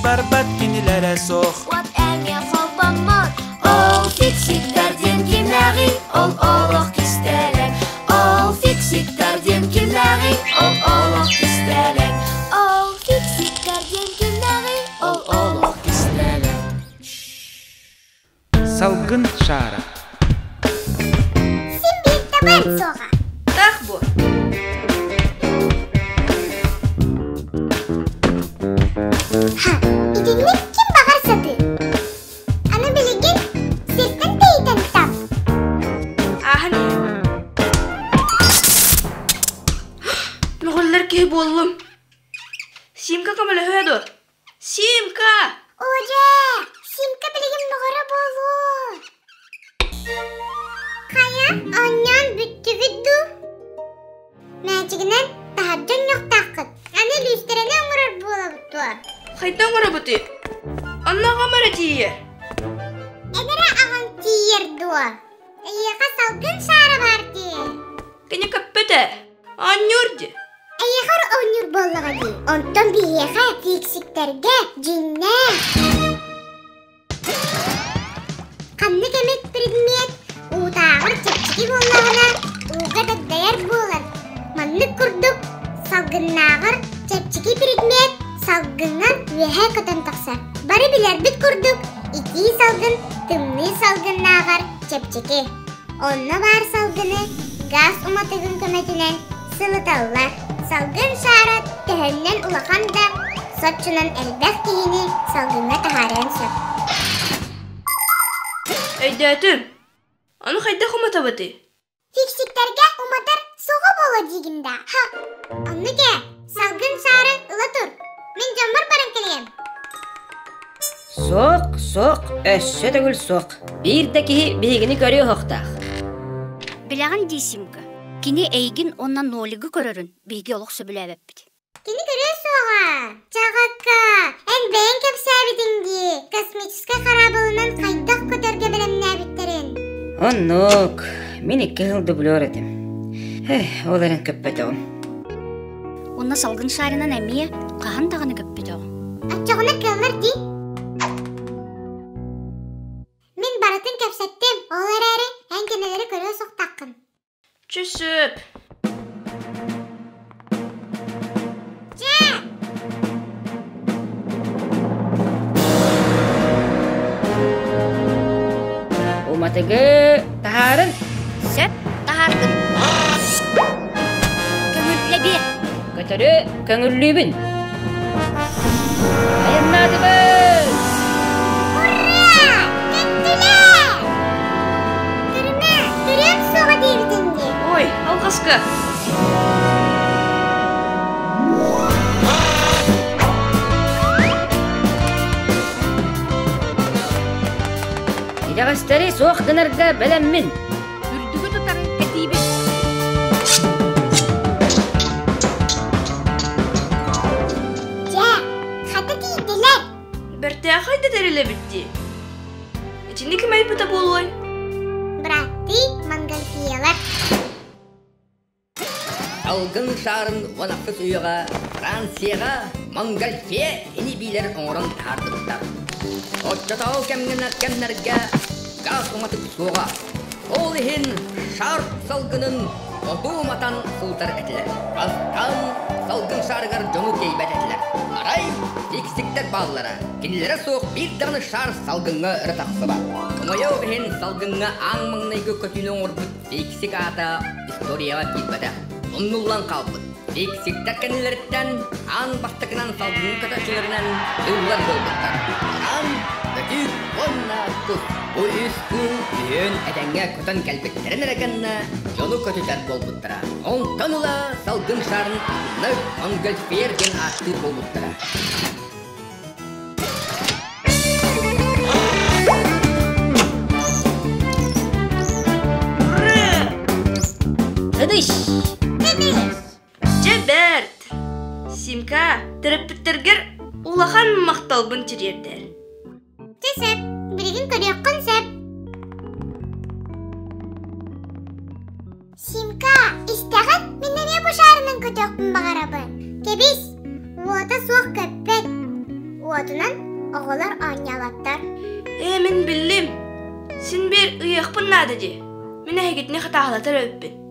барбат кинилэрэ суох. Уот эмиэ холбоммот. Ол фиксиктэр диэн кимнээҕий? Ол олох кистэлэҥ. Ол фиксиктэр диэн кимнээҕий? Ол олох кистэлэҥ. Ол фиксиктэр диэн кимнээҕий? Ол олох кистэлэҥ. Салгын шара. Син биир табан суоҕа. Таах буо. Ха, итинник ким баҕар сатыыр. Аны билигин сиртэн тэйитэн тап. Ааһан Мөҕүллэр киһи буоллум. Симка көмөлөһүө дуо? Симка! Одьэ, Симка билигин мөҕөрө буолуо. Хайа, оонньоон бүттүбүт дуу? Мээчигинэн таһырдьа оонньуохтааххыт. Аны лүүстэрэни оҥорор буолабыт дуо? Хайда оҥоробутуй? Онно аҕам эрэ тиийэр. Эн эрэ аҕаҥ тиийэр дуо? Эйиэхэ салгын шаара баар дии. Кини көппөт ээ. Оонньуур дии. Эйиэхэ эрэ оонньуур буоллаҕа дии. Онтон биһиэхэ, фиксиктэргэ, дьиҥнээх. Ханнык эмит предмет уутааҕар чэпчэки буоллаҕына, ууга дагдайар буолар. Маннык курдук салгыннааҕар чэпчэки предмет салгыҥҥа үөһэ көтөн тахсар. Бары билэрбит курдук, итии салгын тымныы салгыннааҕар чэпчэки. Онно баар салгыны газ уматыгын көмөтүнэн сылыталлар. Салгын шаара төһөннөн улахан да, соччонон элбэх киһини салгыҥҥа таһаарыан сөп. Өйдөөтүм. Ону хайдах уматабытый? Фиксиктэргэ уматар суоҕа буолуо диигин да. Ха, оннук ээ, салгын шаары ыла тур. Мин дьоммор баран кэлиэм. Суох, суох, өссө төгүл суох. Биир да киһи биһигини көрүө уһуктаах. Билэҕин дии, Симка, кини эйигин уонна Нолигы көрөрүн биһиги олох сөбүлээбэппит. Кини көрүө суоҕа. Чаҕакка, эн бэйэҥ кэпсээбитиҥ дии, космическай хараабылынан хайдах көтөргө бэлэмнээбиттэрин. Оннук, мин икки сыл дублер этим. Эх, ол эрэн көппөтөҕүм. Уонна салгын шарынан эмиэ хаһан даҕаны көппөтөҕүм. Оччоҕуна кыаллар дии. Мин барытын кэпсэттим, ол эрээри эн кинилэри көрүө суохтааххын. Чүсүп! Чэ! Уматыгы таһаарын. Сөп, таһаардым. Көҥүллэбиэ. Көтөрү көҥүллүүбүн. Айаннаатыбыт! Ура! Көттүлэр! Көрүмэ, көрүөм суоҕа диэбитиҥ дии. Ой, алҕаска. Итэҕэстэри суох гынарга бэлэммин. Үрдүгү тутан кэтиибин. Дьэ, хата тиийдилэр. Бэртээхэй да тэрилэбит дии. Итини ким айбыта буолуой? Быраттыы Монгольфиялар. Салгын шаарын уон ахсыс үйэҕэ Францияҕа Монгольфия ини-биилэр оҥорон таһаардыбыттар. Оччотооҕу кэмҥэ кэмнэргэ газ уматык суоҕа. Ол иһин шар салгынын отуу уматан сылытар этилэр. Бастаан салгын шарыгар дьону тиэйбэт этилэр. Арай фиксиктэр бааллара. Кинилэрэ суох биир даҕаны шар салгыҥҥа өрө тахсыбат. Хомойуох иһин салгыҥҥа аан маҥнайгы көтүүнү оҥорбут Фиксик аата историяҕа киирбэтэх, умнуллан хаалбыт. Фиксиктэр кэннилэриттэн аан бастакынан салгын көтөччүлэринэн ыллар буолбуттар. Аан, бөтүүк уонна кус. Бу үс кыыл үһүөн этэҥҥэ көтөн кэлбиттэрин эрэ кэннэ дьону көтүтэр буолбуттара. Онтон ыла салгын шарын атыннык Монгольфьер диэн ааттыыр буолбуттара. Ыдыш! Дьэ бэрт! Симка, төрөппүттэргэр улахан махталбын тириэрдэр. Чэ сөп, билигин көрүөххүн сөп. Симка, истэҕин? Мин эмиэ бу шаарынан көтүөхпүн баҕарабын. Кэбис, уота суох көппөт. Уотунан оҕолор оонньооботтор. Ээ, мин биллим. Син биир ыйыахпын наада дии. Мин эһигитини хатааһылатар эбиппин.